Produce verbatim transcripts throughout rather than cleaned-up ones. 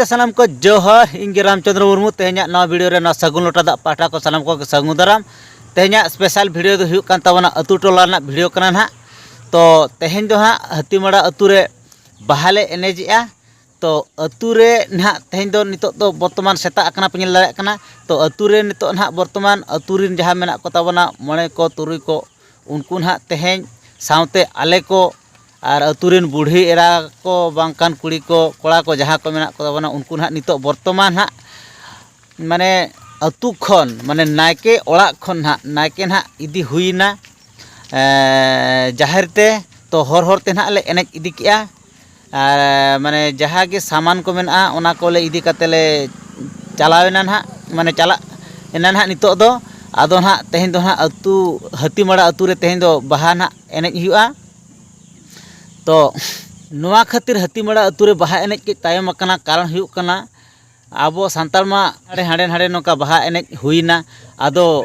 ᱥᱟᱱᱟᱢ ᱠᱚ ᱡᱚᱦᱟᱨ, ᱤᱧ ᱜᱮ ᱨᱟᱢᱪᱚᱸᱫᱽᱨᱚ ᱢᱩᱨᱢᱩ᱾ ᱛᱮᱦᱮᱧᱟᱜ ᱱᱚᱣᱟ ᱵᱷᱤᱰᱤᱭᱳ ᱨᱮ, ᱱᱚᱣᱟ ᱥᱟᱹᱜᱩᱱ ᱞᱚᱴᱟ ᱫᱟᱜ ᱯᱟᱦᱴᱟ ᱠᱚ ᱥᱟᱱᱟᱢ ᱠᱚᱜᱮ ᱥᱟᱹᱜᱩᱱ ᱫᱟᱨᱟᱢ᱾ ᱛᱮᱦᱮᱧᱟᱜ ᱥᱯᱮᱥᱟᱞ ᱵᱷᱤᱰᱤᱭᱳ ᱫᱚ ᱦᱩᱭᱩᱜ ᱠᱟᱱ ᱛᱟᱵᱚᱱᱟ ᱟᱹᱛᱩ ᱴᱚᱞᱟ ᱨᱮᱱᱟᱜ ᱵᱷᱤᱰᱤᱭᱳ ᱠᱟᱱᱟ ᱱᱟᱦᱟᱜ᱾ ᱛᱚ ᱛᱮᱦᱮᱧ ᱫᱚ ᱦᱟᱸᱜ ᱦᱟᱹᱛᱤᱢᱟᱲᱟ ᱟᱹᱛᱩ ᱨᱮ ᱵᱟᱦᱟ ᱞᱮ ᱮᱱᱮᱡᱮᱜᱼᱟ᱾ ᱛᱚ ᱟᱹᱛᱩ ᱨᱮ ᱱᱟᱦᱟᱜ ᱛᱮᱦᱮᱧ ᱫᱚ ᱱᱤᱛᱚᱜ ᱫᱚ ᱵᱚᱨᱛᱚᱢᱟᱱ ᱥᱮᱛᱟᱜ ᱟᱠᱟᱱᱟ ᱯᱮ ᱧᱮᱞ ᱫᱟᱲᱮᱭᱟᱜ ᱠᱟᱱᱟ᱾ ᱛᱚ ᱟᱹᱛᱩ ᱨᱮ ᱱᱤᱛᱚᱜ ᱱᱟᱦᱟᱜ ᱵᱚᱨᱛᱚᱢᱟᱱ ᱟᱹᱛᱩ ᱨᱮᱱ ᱡᱟᱦᱟᱸ ᱢᱮᱱᱟᱜ ᱠᱚ ᱛᱟᱵᱚᱱᱟ ᱢᱚᱬᱮ ᱠᱚ ᱛᱩᱨᱩᱭ ᱠᱚ, ᱩᱱᱠᱩ ᱱᱟᱦᱟᱜ ᱛᱮᱦᱮᱧ ᱥᱟᱶᱛᱮ ᱟᱞᱮ ᱠᱚ ᱟᱨ ᱟᱹᱛᱩ ᱨᱮᱱ ᱵᱩᱲᱦᱤ ᱮᱨᱟ ᱠᱚ ᱵᱟᱝᱠᱷᱟᱱ ᱠᱩᱲᱤ ᱠᱚ ᱠᱚᱲᱟ ᱠᱚ ᱡᱟᱦᱟᱸ ᱠᱚ ᱢᱮᱱᱟᱜ ᱠᱚ ᱛᱟᱵᱚᱱᱟ, ᱩᱱᱠᱩ ᱱᱟᱦᱟᱜ ᱱᱤᱛᱚᱜ ᱵᱚᱨᱛᱚᱢᱟᱱ ᱱᱟᱦᱟᱜ ᱢᱟᱱᱮ ᱟᱹᱛᱩ ᱠᱷᱚᱱ, ᱢᱟᱱᱮ ᱱᱟᱭᱠᱮ ᱚᱲᱟᱜ ᱠᱷᱚᱱ ᱱᱟᱦᱟᱜ ᱱᱟᱭᱠᱮ ᱱᱟᱦᱟᱜ ᱤᱫᱤ ᱦᱩᱭᱱᱟ ᱮᱸ, ᱡᱟᱦᱮᱨ ᱛᱮ᱾ ᱛᱚ ᱦᱚᱨ ᱦᱚᱨ ᱛᱮ ᱱᱟᱦᱟᱜ ᱞᱮ ᱮᱱᱮᱡ ᱤᱫᱤ ᱠᱮᱜᱼᱟ᱾ ᱟᱨ ᱢᱟᱱᱮ ᱡᱟᱦᱟᱸ ᱜᱮ ᱥᱟᱢᱟᱱ ᱠᱚ ᱢᱮᱱᱟᱜᱼᱟ, ᱚᱱᱟ ᱠᱚᱞᱮ ᱤᱫᱤ ᱠᱟᱛᱮ ᱞᱮ ᱪᱟᱞᱟᱣ ᱮᱱᱟ ᱱᱟᱦᱟᱜ, ᱢᱟᱱᱮ ᱪᱟᱞᱟᱜ ᱮᱱᱟ ᱱᱟᱦᱟᱜ ᱱᱤᱛᱚᱜ ᱫᱚ᱾ ᱟᱫᱚ ᱱᱟᱦᱟᱜ ᱛᱮᱦᱮᱧ ᱫᱚ ᱱᱟᱦᱟᱜ ᱟᱹᱛᱩ, ᱦᱟᱹᱛᱤᱢᱟᱲᱟ ᱟᱹᱛᱩ ᱨᱮ ᱛᱮᱦᱮᱧ ᱫᱚ ᱵᱟᱦᱟ ᱱᱟᱦᱟᱜ ᱮᱱᱮᱡ ᱦᱩᱭᱩᱜᱼᱟ᱾ ᱛᱚ ᱱᱚᱣᱟ ᱠᱷᱟᱹᱛᱤᱨ ᱦᱟᱹᱛᱤᱢᱟᱲᱟ ᱟᱹᱛᱩ ᱨᱮ ᱵᱟᱦᱟ ᱮᱱᱮᱡ ᱠᱟᱹᱡ ᱛᱟᱭᱚᱢ ᱟᱠᱟᱱᱟ, ᱠᱟᱨᱚᱱ ᱦᱩᱭᱩᱜ ᱠᱟᱱᱟ ᱟᱵᱚ ᱥᱟᱱᱛᱟᱲ ᱢᱟ ᱦᱟᱸᱰᱮ, ᱦᱟᱸᱰᱮ, ᱦᱟᱸᱰᱮ ᱱᱚᱝᱠᱟ ᱵᱟᱦᱟ ᱮᱱᱮᱡ ᱦᱩᱭᱱᱟ᱾ ᱟᱫᱚ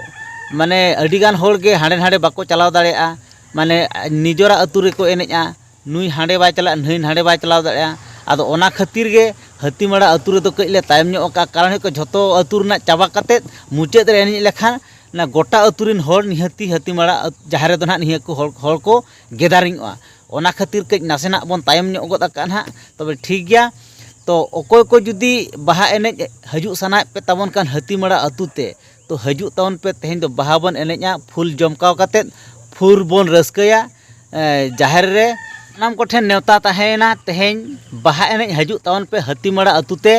ᱢᱟᱱᱮ ᱟᱹᱰᱤᱜᱟᱱ ᱦᱚᱲ ᱜᱮ ᱦᱟᱸᱰᱮ, ᱦᱟᱸᱰᱮ ᱵᱟᱠᱚ ᱪᱟᱞᱟᱣ ᱫᱟᱲᱮᱭᱟᱜᱼᱟ, ᱢᱟᱱᱮ ᱱᱤᱡᱚᱨᱟᱜ ᱟᱹᱛᱩ ᱨᱮᱠᱚ ᱮᱱᱮᱡᱼᱟ, ᱱᱩᱭ ᱦᱟᱸᱰᱮ ᱵᱟᱭ ᱪᱟᱞᱟᱜᱼᱟ, ᱱᱟᱹᱭ ᱦᱟᱸᱰᱮ ᱵᱟᱭ ᱪᱟᱞᱟᱣ ᱫᱟᱲᱮᱭᱟᱜᱼᱟ᱾ ᱟᱫᱚ ᱚᱱᱟ ᱠᱷᱟᱹᱛᱤᱨ ᱜᱮ ᱦᱟᱹᱛᱤᱢᱟᱲᱟ ᱟᱹᱛᱩ ᱨᱮᱫᱚ ᱠᱟᱹᱡ ᱞᱮ ᱛᱟᱭᱚᱢ ᱧᱚᱜ ᱟᱠᱟᱫᱼᱟ, ᱠᱟᱨᱚᱱ ᱦᱩᱭᱩᱜ ᱠᱟᱱᱟ ᱡᱷᱚᱛᱚ ᱟᱹᱛᱩ ᱨᱮᱱᱟᱜ ᱪᱟᱵᱟ ᱠᱟᱛᱮᱫ ᱢᱩᱪᱟᱹᱫ ᱨᱮ ᱮᱱᱮᱡ ᱞᱮᱠᱷᱟᱱ ᱚᱱᱟ ᱜᱚᱴᱟ ᱟᱹᱛᱩ ᱨᱮᱱ ᱦᱚᱲ ᱱᱤᱦᱟᱹᱛᱤ ᱦᱟᱹᱛᱤᱢᱟᱲᱟ ᱟᱹᱛ-, ᱡᱟᱦᱮᱨ ᱨᱮᱫᱚ ᱱᱟᱦᱟᱜ ᱱᱤᱭᱟᱹ ᱠᱚ ᱦᱚᱲ, ᱦᱚᱲ ᱠᱚ ᱜᱮᱫᱟᱨᱤᱝᱚᱜᱼᱟ᱾ ᱚᱱᱟ ᱠᱷᱟᱹᱛᱤᱨ ᱠᱟᱹᱡ ᱱᱟᱥᱮᱱᱟᱜ ᱵᱚᱱ ᱛᱟᱭᱚᱢ ᱧᱚᱜ ᱜᱚᱫ ᱟᱠᱟᱫᱼᱟ ᱱᱟᱦᱟᱜ, ᱛᱚᱵᱮ ᱴᱷᱤᱠ ᱜᱮᱭᱟ᱾ ᱛᱚ ᱚᱠᱚᱭ ᱠᱚ ᱡᱩᱫᱤ ᱵᱟᱦᱟ ᱮᱱᱮᱡ ᱦᱤᱡᱩᱜ ᱥᱟᱱᱟᱭᱮᱫ ᱯᱮ ᱛᱟᱵᱚᱱ ᱠᱷᱟᱱ ᱦᱟᱹᱛᱤᱢᱟᱲᱟ ᱟᱹᱛᱩ ᱛᱮ, ᱛᱚ ᱦᱤᱡᱩᱜ ᱛᱟᱵᱚᱱ ᱯᱮ, ᱛᱮᱦᱮᱧ ᱫᱚ ᱵᱟᱦᱟ ᱵᱚᱱ ᱮᱱᱮᱡᱼᱟ, ᱯᱷᱩᱞ ᱡᱚᱢᱠᱟᱣ ᱠᱟᱛᱮᱫ ᱯᱷᱩᱞ ᱵᱚᱱ ᱨᱟᱹᱥᱠᱟᱹᱭᱟ᱾ ᱮ, ᱡᱟᱦᱮᱨ ᱨᱮ ᱥᱟᱱᱟᱢ ᱠᱚᱴᱷᱮᱱ ᱱᱮᱣᱛᱟ ᱛᱟᱦᱮᱸᱭᱮᱱᱟ, ᱛᱮᱦᱮᱧ ᱵᱟᱦᱟ ᱮᱱᱮᱡ ᱦᱤᱡᱩᱜ ᱛᱟᱵᱚᱱ ᱯᱮ ᱦᱟᱹᱛᱤᱢᱟᱲᱟ ᱟᱹᱛᱩ ᱛᱮ᱾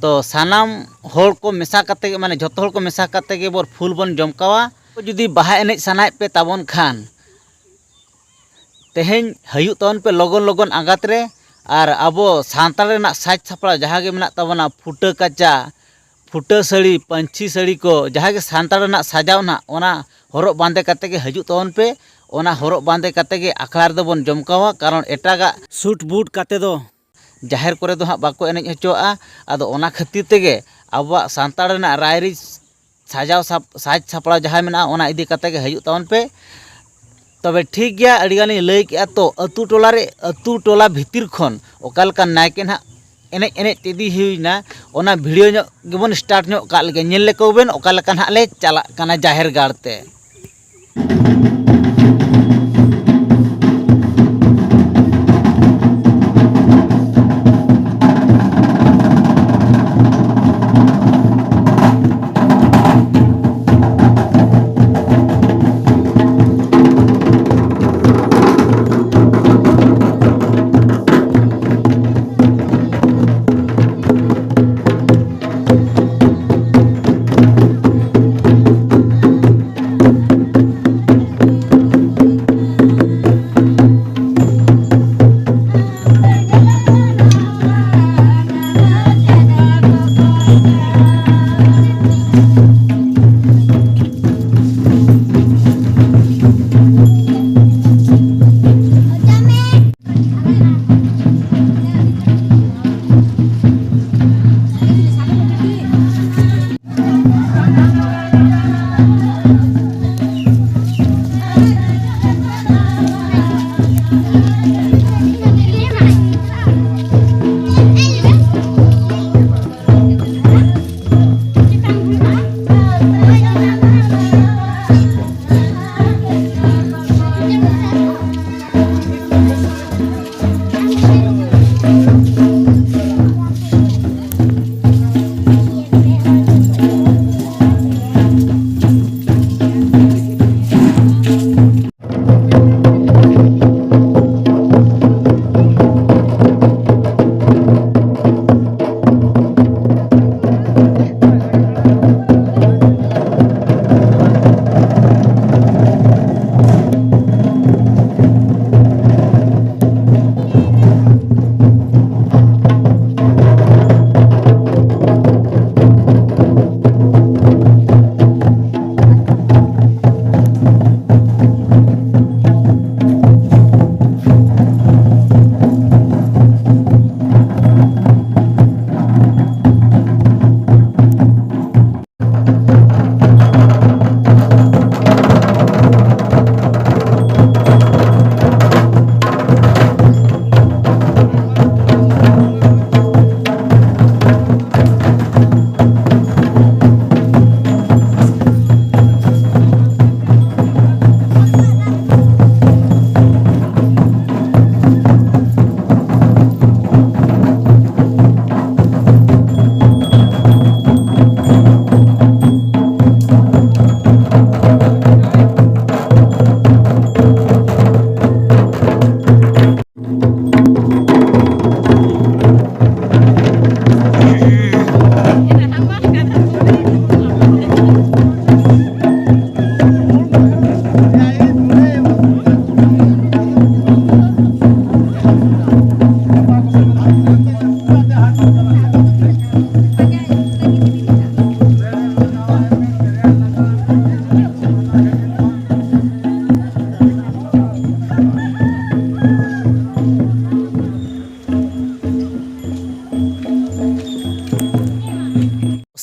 ᱛᱚ ᱥᱟᱱᱟᱢ ᱦᱚᱲ ᱠᱚ ᱢᱮᱥᱟ ᱠᱟᱛᱮ ᱜᱮ, ᱢᱟᱱᱮ ᱡᱷᱚᱛᱚ ᱦᱚᱲ ᱠᱚ ᱢᱮᱥᱟ ᱠᱟᱛᱮ ᱜᱮ ᱵᱚᱱ ᱯᱷᱩᱞ ᱵᱚᱱ ᱡᱚᱢᱠᱟᱣᱟ᱾ ᱡᱩᱫᱤ ᱵᱟᱦᱟ ᱮᱱᱮᱡ ᱥᱟᱱᱟᱭᱮᱫ ᱯᱮ ᱛᱟᱵᱚᱱ ᱠᱷᱟᱱ ᱛᱮᱦᱮᱧ ᱦᱤᱡᱩᱜ ᱛᱟᱵᱚᱱ ᱯᱮ ᱞᱚᱜᱚᱱ ᱞᱚᱜᱚᱱ ᱟᱸᱜᱟᱛ ᱨᱮ᱾ ᱟᱨ ᱟᱵᱚ ᱥᱟᱱᱛᱟᱲ ᱨᱮᱱᱟᱜ ᱥᱟᱡᱽ ᱥᱟᱯᱲᱟᱣ ᱡᱟᱦᱟᱸ ᱜᱮ ᱢᱮᱱᱟᱜ ᱛᱟᱵᱚᱱᱟ, ᱯᱷᱩᱴᱟᱹ ᱠᱟᱪᱟ, ᱯᱷᱩᱴᱟᱹ ᱥᱟᱹᱲᱤ, ᱯᱟᱹᱧᱪᱤ ᱥᱟᱹᱲᱤ ᱠᱚ, ᱡᱟᱦᱟᱸ ᱜᱮ ᱥᱟᱱᱛᱟᱲ ᱨᱮᱱᱟᱜ ᱥᱟᱡᱟᱣ ᱱᱟᱦᱟᱜ, ᱚᱱᱟ ᱦᱚᱨᱚᱜ ᱵᱟᱸᱫᱮ ᱠᱟᱛᱮ ᱜᱮ ᱦᱤᱡᱩᱜ ᱛᱟᱵᱚᱱ ᱯᱮ᱾ ᱚᱱᱟ ᱦᱚᱨᱚᱜ ᱵᱟᱸᱫᱮ ᱠᱟᱛᱮ ᱜᱮ ᱟᱠᱷᱲᱟ ᱨᱮᱫᱚ ᱵᱚᱱ ᱡᱚᱢᱠᱟᱣᱟ, ᱠᱟᱨᱚᱱ ᱮᱴᱟᱜᱟᱜ ᱥᱩᱴ ᱵᱩᱴ ᱠᱟᱛᱮ ᱫᱚ ᱡᱟᱦᱮᱨ ᱠᱚᱨᱮ ᱫᱚ ᱦᱟᱸᱜ ᱵᱟᱠᱚ ᱮᱱᱮᱡ ᱦᱚᱪᱚᱣᱟᱜᱼᱟ᱾ ᱟᱫᱚ ᱚᱱᱟ ᱠᱷᱟᱹᱛᱤᱨ ᱛᱮᱜᱮ ᱟᱵᱚᱣᱟᱜ ᱥᱟᱱᱛᱟᱲ ᱨᱮᱱᱟᱜ ᱨᱟᱭᱨᱤᱛ ᱥᱟᱡᱟᱣ ᱥᱟᱯ-, ᱥᱟᱡᱽ ᱥᱟᱯᱲᱟᱣ ᱡᱟᱦᱟᱸ ᱢᱮᱱᱟᱜᱼᱟ, ᱚᱱᱟ ᱤᱫᱤ ᱠᱟᱛᱮ ᱜᱮ ᱦᱤᱡᱩᱜ ᱛᱟᱵᱚᱱ ᱯᱮ᱾ ᱛᱚᱵᱮ ᱴᱷᱤᱠ ᱜᱮᱭᱟ, ᱟᱹᱰᱤ ᱜᱟᱱᱤᱧ ᱞᱟᱹᱭ ᱠᱮᱜᱼᱟ᱾ ᱛᱚ ᱟᱹᱛᱩ ᱴᱚᱞᱟ ᱨᱮ, ᱟᱹᱛᱩ ᱴᱚᱞᱟ ᱵᱷᱤᱛᱤᱨ ᱠᱷᱚᱱ ᱚᱠᱟ ᱞᱮᱠᱟ ᱱᱟᱭᱠᱮ ᱱᱟᱦᱟᱜ ᱮᱱᱮᱡ ᱮᱱᱮᱡ ᱛᱮ ᱤᱫᱤ ᱦᱩᱭᱱᱟ᱾ ᱚᱱᱟ ᱵᱷᱤᱰᱤᱭᱳ ᱧᱚᱜ ᱜᱮᱵᱚᱱ ᱥᱴᱟᱨᱴ ᱧᱚᱜ ᱠᱟᱜ ᱞᱮᱜᱮ, ᱧᱮᱞ ᱞᱮᱠᱚ ᱵᱮᱱ ᱚᱠᱟ ᱞᱮᱠᱟ ᱱᱟᱦᱟᱜ ᱞᱮ ᱪᱟᱞᱟᱜ ᱠᱟᱱᱟ ᱡᱟᱦᱮᱨ ᱜᱟᱲ ᱛᱮ᱾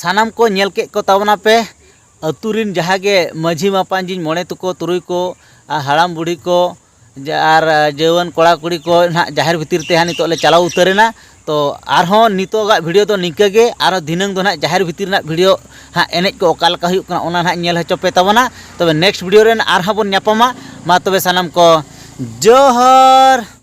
ᱥᱟᱱᱟᱢ ᱠᱚ ᱧᱮᱞ ᱠᱮᱫ ᱠᱚ ᱛᱟᱵᱚᱱᱟ ᱯᱮ, ᱟᱹᱛᱩ ᱨᱮᱱ ᱡᱟᱦᱟᱸ ᱜᱮ ᱢᱟᱹᱡᱷᱤ ᱢᱟᱯᱟᱧᱡᱤ, ᱢᱚᱬᱮ ᱛᱟᱠᱚ, ᱛᱩᱨᱩᱭ ᱠᱚ, ᱟᱨ ᱦᱟᱲᱟᱢ ᱵᱩᱲᱦᱤ ᱠᱚ, ᱡᱟ-, ᱟᱨ ᱡᱩᱣᱟᱹᱱ ᱠᱚᱲᱟ ᱠᱩᱲᱤ ᱠᱚ ᱱᱟᱦᱟᱜ ᱡᱟᱦᱮᱨ ᱵᱷᱤᱛᱤᱨ ᱛᱮ ᱦᱟᱸᱜ ᱱᱤᱛᱚᱜ ᱞᱮ ᱪᱟᱞᱟᱣ ᱩᱛᱟᱹᱨᱮᱱᱟ᱾ ᱛᱚ ᱟᱨᱦᱚᱸ ᱱᱤᱛᱚᱜᱟᱜ video ᱫᱚ ᱱᱤᱝᱠᱟᱹ ᱜᱮ, ᱟᱨᱦᱚᱸ ᱫᱷᱤᱱᱟᱹᱝ ᱫᱚ ᱱᱟᱦᱟᱜ ᱡᱟᱦᱮᱨ ᱵᱷᱤᱛᱤᱨ ᱨᱮᱱᱟᱜ video ᱦᱟᱸᱜ ᱮᱱᱮᱡ ᱠᱚ ᱚᱠᱟ ᱞᱮᱠᱟ ᱦᱩᱭᱩᱜ ᱠᱟᱱᱟ ᱚᱱᱟ ᱱᱟᱦᱟᱜ ᱧᱮᱞ ᱦᱚᱪᱚ ᱯᱮ ᱛᱟᱵᱚᱱᱟ᱾ ᱛᱚᱵᱮ next video ᱨᱮ ᱟᱨᱦᱚᱸ ᱵᱚᱱ ᱧᱟᱯᱟᱢᱟ᱾ ᱢᱟ ᱛᱚᱵᱮ ᱥᱟᱱᱟᱢ ᱠᱚ ᱡᱚᱦᱟᱨ᱾